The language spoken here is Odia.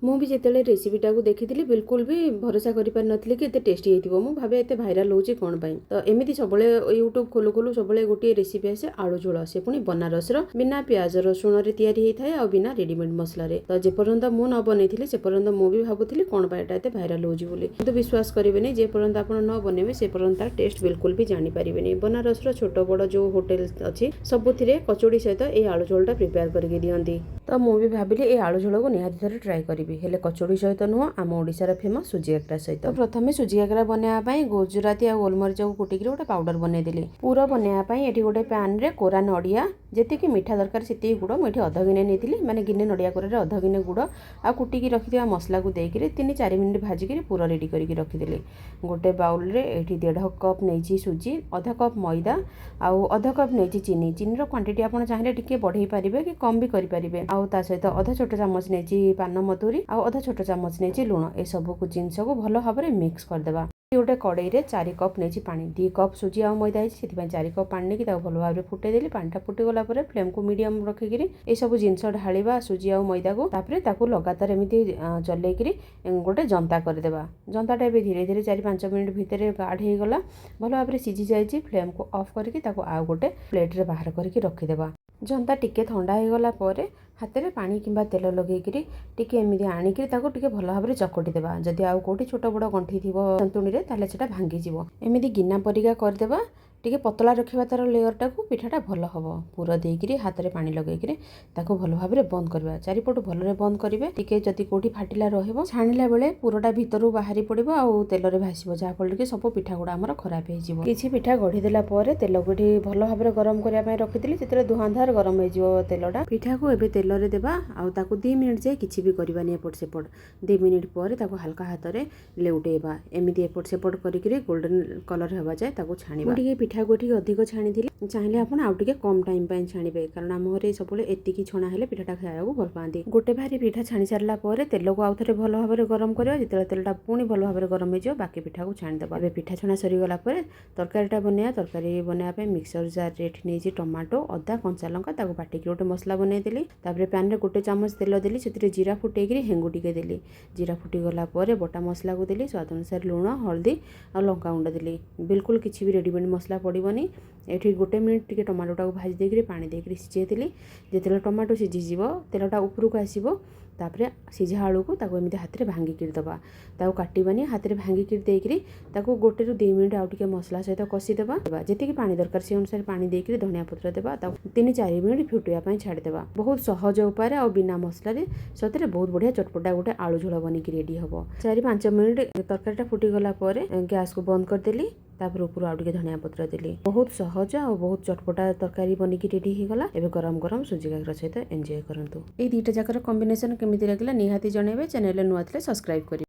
ମୁଁ ବି ଯେତେବେଳେ ରେସିପିଟାକୁ ଦେଖିଥିଲି, ବିଲକୁଲ ବି ଭରସା କରିପାରିନଥିଲି କି ଏତେ ଟେଷ୍ଟି ହେଇଥିବ। ମୁଁ ଭାବେ, ଏତେ ଭାଇରାଲ ହେଉଛି କ'ଣ ପାଇଁ? ତ ଏମିତି ସବୁବେଳେ ୟୁଟ୍ୟୁବ୍ ଖୋଲୁ ଖୋଲୁ ସବୁବେଳେ ଗୋଟିଏ ରେସିପି ଆସେ, ଆଳୁ ଝୋଳ। ସେ ପୁଣି ବନାରସର, ବିନା ପିଆଜ ରସୁଣରେ ତିଆରି ହେଇଥାଏ ଆଉ ବିନା ରେଡ଼ିମେଡ୍ ମସଲାରେ। ତ ଯେପର୍ଯ୍ୟନ୍ତ ମୁଁ ନ ବନେଇଥିଲି, ସେ ପର୍ଯ୍ୟନ୍ତ ମୁଁ ବି ଭାବୁଥିଲି କ'ଣ ପାଇଁ ଏଇଟା ଏତେ ଭାଇରାଲ ହେଉଛି ବୋଲି। କିନ୍ତୁ ବିଶ୍ୱାସ କରିବେନି, ଯେ ପର୍ଯ୍ୟନ୍ତ ଆପଣ ନ ବନେଇବେ, ସେ ପର୍ଯ୍ୟନ୍ତ ତାର ଟେଷ୍ଟ ବିଲକୁଲ ବି ଜାଣିପାରିବେନି। ବନାରସର ଛୋଟ ବଡ଼ ଯେଉଁ ହୋଟେଲ ଅଛି, ସବୁଥିରେ କଚୋଡ଼ି ସହିତ ଏଇ ଆଳୁ ଝୋଳଟା ପ୍ରିପେୟାର କରିକି ଦିଅନ୍ତି। ତ ମୁଁ ବି ଭାବିଲି, ଏଇ ଆଳୁ ଝୋଳକୁ ନିହାତି ଥରେ ଟ୍ରାଏ କରିବି। ହେଲେ କଚୋଡ଼ି ସହିତ ନୁହଁ, ଆମ ଓଡ଼ିଶାର ଫେମସ୍ ସୁଜି କାକରା ସହିତ। ତ ପ୍ରଥମେ ସୁଜି କାକରା ବନେଇବା ପାଇଁ ଗୁଜୁରାତି ଆଉ ଗୋଲମରିଚକୁ କୁଟିକିରି ଗୋଟେ ପାଉଡ଼ର ବନେଇଦେଲି। ପୁର ବନେଇବା ପାଇଁ ଏଠି ଗୋଟେ ପ୍ୟାନ୍ରେ କୋରା ନଡ଼ିଆ, ଯେତିକି ମିଠା ଦରକାର ସେତିକି ଗୁଡ଼। ମୁଁ ଏଠି ଅଧ ଗିନେ ନେଇଥିଲି, ମାନେ ଗିନେ ନଡ଼ିଆ କୋରାରେ ଅଧ ଗିନେ ଗୁଡ଼ ଆଉ କୁଟିକି ରଖିଥିବା ମସଲାକୁ ଦେଇକିରି 3-4 ମିନିଟ୍ ଭାଜିକିରି ପୁର ରେଡ଼ି କରିକି ରଖିଦେଲି। ଗୋଟେ ବାଉଲରେ ଏଠି 1.5 କପ୍ ନେଇଛି ସୁଜି, ଅଧ କପ୍ ମଇଦା ଆଉ ଅଧ କପ୍ ନେଇଛି ଚିନି। ଚିନିର କ୍ୱାଣ୍ଟିଟି ଆପଣ ଚାହିଁଲେ ଟିକେ ବଢ଼େଇ ପାରିବେ କି କମ୍ ବି କରିପାରିବେ। ଆଉ ତା ସହିତ ଅଧ ଛୋଟ ଚାମଚ ନେଇଛି ପାନ ମଧୁରୀ ଆଉ ଅଧ ଛୋଟ ଚାମଚ ନେଇଛି ଲୁଣ। ଏସବୁକୁ ଜିନିଷକୁ ଭଲ ଭାବରେ ମିକ୍ସ କରିଦେବା। ଗୋଟେ କଡ଼େଇରେ 4 କପ୍ ନେଇଛି ପାଣି। 2 କପ୍ ସୁଜି ଆଉ ମଇଦା ହେଇଛି, ସେଥିପାଇଁ 4 କପ୍ ପାଣି ନେଇକି ତାକୁ ଭଲ ଭାବରେ ଫୁଟେଇ ଦେଲି। ପାଣିଟା ଫୁଟିଗଲା ପରେ ଫ୍ଲେମ୍କୁ ମିଡ଼ିୟମ୍ ରଖିକିରି ଏସବୁ ଜିନିଷ ଢାଳିବା, ସୁଜି ଆଉ ମଇଦାକୁ। ତାପରେ ତାକୁ ଲଗାତାର ଏମିତି ଚଲେଇକିରି ଗୋଟେ ଜନ୍ତା କରିଦେବା। ଜନ୍ତାଟା ଏବେ ଧୀରେ ଧୀରେ 4-5 ମିନିଟ୍ ଭିତରେ ଗାଢ଼ ହେଇଗଲା, ଭଲ ଭାବରେ ସିଝି ଯାଇଛି। ଫ୍ଲେମ୍କୁ ଅଫ୍ କରିକି ତାକୁ ଆଉ ଗୋଟେ ପ୍ଲେଟ୍ରେ ବାହାର କରିକି ରଖିଦେବା। ଜନ୍ତା ଟିକେ ଥଣ୍ଡା ହେଇଗଲା ପରେ ହାତରେ ପାଣି କିମ୍ବା ତେଲ ଲଗେଇକିରି ଟିକେ ଏମିତି ଆଣିକିରି ତାକୁ ଟିକେ ଭଲ ଭାବରେ ଚକଟି ଦେବା। ଯଦି ଆଉ କେଉଁଠି ଛୋଟ ବଡ଼ ଗଣ୍ଠି ଥିବ ଜନ୍ତୁଣୀରେ, ତାହେଲେ ସେଟା ଭାଙ୍ଗିଯିବ। ଏମିତି ଗିନା ପରିକା କରିଦେବା। ଟିକେ ପତଳା ରଖିବା ତାର ଲେୟରଟାକୁ, ପିଠାଟା ଭଲ ହେବ। ପୁର ଦେଇକିରି ହାତରେ ପାଣି ଲଗେଇକିରି ତାକୁ ଭଲ ଭାବରେ ବନ୍ଦ କରିବା। ଚାରିପଟୁ ଭଲରେ ବନ୍ଦ କରିବେ। ଟିକେ ଯଦି କେଉଁଠି ଫାଟିଲା ରହିବ, ଛାଣିଲା ବେଳେ ପୁରଟା ଭିତରୁ ବାହାରି ପଡ଼ିବ ଆଉ ତେଲରେ ଭାସିବ, ଯାହାଫଳରେ କି ସବୁ ପିଠା ଗୁଡ଼ା ଆମର ଖରାପ ହେଇଯିବ। କିଛି ପିଠା ଗଢ଼ି ଦେଲା ପରେ ତେଲକୁ ଏଠି ଭଲ ଭାବରେ ଗରମ କରିବା ପାଇଁ ରଖିଥିଲି। ସେଥିରେ ଧୂଆଁଧାର ଗରମ ହେଇଯିବ ତେଲଟା। ପିଠାକୁ ଏବେ ତେଲରେ ଦେବା ଆଉ ତାକୁ 2 ମିନିଟ୍ ଯାଏ କିଛି ବି କରିବାନି ଏପଟ ସେପଟ। 2 ମିନିଟ୍ ପରେ ତାକୁ ହାଲକା ହାତରେ ଲେଉଟେଇବା। ଏମିତି ଏପଟ ସେପଟ କରିକିରି ଗୋଲ୍ଡେନ୍ କଲର୍ ହେବା ଯାଏ ତାକୁ ଛାଣିବା। ମୁଁ ଟିକେ ପିଠାକୁ ଏଠି ଅଧିକ ଛାଣିଥିଲି। ଚାହିଁଲେ ଆପଣ ଆଉ ଟିକେ କମ୍ ଟାଇମ୍ ପାଇଁ ଛାଣିବେ, କାରଣ ଆମ ଘରେ ସବୁବେଳେ ଏତିକି ଛଣା ହେଲେ ପିଠାଟା ଖାଇବାକୁ ଭଲ ପାଆନ୍ତି। ଗୋଟେ ଭାରି ପିଠା ଛାଣି ସାରିଲା ପରେ ତେଲକୁ ଆଉ ଥରେ ଭଲ ଭାବରେ ଗରମ କରିବା। ଯେତେବେଳେ ତେଲଟା ପୁଣି ଭଲ ଭାବରେ ଗରମ ହେଇଯିବ, ବାକି ପିଠାକୁ ଛାଣିଦେବା। ଏବେ ପିଠା ଛଣା ସରିଗଲା ପରେ ତରକାରୀଟା ବନେଇବା। ତରକାରୀ ବନେଇବା ପାଇଁ ମିକ୍ସର ଜାର୍ରେ ଏଠି ନେଇଛି ଟମାଟୋ, ଅଦା, କଞ୍ଚା ଲଙ୍କା। ତାକୁ ବାଟିକି ଗୋଟେ ମସଲା ବନେଇଦେଲି। ତାପରେ ପ୍ୟାନ୍ରେ ଗୋଟେ ଚାମଚ ତେଲ ଦେଲି। ସେଥିରେ ଜିରା ଫୁଟେଇକିରି ହେଙ୍ଗୁ ଟିକେ ଦେଲି। ଜିରା ଫୁଟିଗଲା ପରେ ବଟା ମସଲାକୁ ଦେଲି। ସ୍ୱାଦ ଅନୁସାରେ ଲୁଣ, ହଳଦୀ ଆଉ ଲଙ୍କାଗୁଣ୍ଡ ଦେଲି। ବିଲକୁଲ କିଛି ବି ରେଡ଼ିମେଡ଼ ମସଲା ପଡ଼ିବନି ଏଠି। ଗୋଟେ ମିନିଟ୍ ଟିକେ ଟମାଟୋଟାକୁ ଭାଜି ଦେଇକିରି ପାଣି ଦେଇକିରି ସିଝେଇଦେଲି। ଯେତେବେଳେ ଟମାଟୋ ସିଝିଯିବ, ତେଲଟା ଉପରକୁ ଆସିବ, ତାପରେ ସିଝା ଆଳୁକୁ ତାକୁ ଏମିତି ହାତରେ ଭାଙ୍ଗିକିରି ଦେବା। ତାକୁ କାଟିବାନି, ହାତରେ ଭାଙ୍ଗିକିରି ଦେଇକିରି ତାକୁ 1ରୁ 2 ମିନିଟ୍ ଆଉ ଟିକେ ମସଲା ସହିତ କଷିଦେବା। ଯେତିକି ପାଣି ଦରକାର, ସେ ଅନୁସାରେ ପାଣି ଦେଇକିରି ଧନିଆ ପତ୍ର ଦେବା। ତାକୁ 3-4 ମିନିଟ୍ ଫୁଟିବା ପାଇଁ ଛାଡ଼ିଦେବା। ବହୁତ ସହଜ ଉପାୟରେ ଆଉ ବିନା ମସଲାରେ ସତରେ ବହୁତ ବଢ଼ିଆ ଚଟପଟା ଗୋଟେ ଆଳୁ ଝୋଳ ବନିକି ରେଡ଼ି ହେବ। 4-5 ମିନିଟ୍ ତରକାରୀଟା ଫୁଟିଗଲା ପରେ ଗ୍ୟାସକୁ ବନ୍ଦ କରିଦେଲି। ତାପରେ ଉପରୁ ଆଉ ଟିକେ ଧନିଆ ପତ୍ର ଦେଲି। ବହୁତ ସହଜ ଆଉ ବହୁତ ଚଟପଟା ତରକାରୀ ବନିକି ରେଡ଼ି ହେଇଗଲା। ଏବେ ଗରମ ଗରମ ସୁଜି କାକରା ସହିତ ଏନ୍ଜୟ କରନ୍ତୁ। ଏଇ ଦୁଇଟା ଯାକର କମ୍ବିନେସନ୍ କେମିତି ଲାଗିଲା, ନିହାତି ଜଣେଇବେ। ଚ୍ୟାନେଲରେ ନୂଆ ଥିଲେ ସବସ୍କ୍ରାଇବ୍ କରିବେ।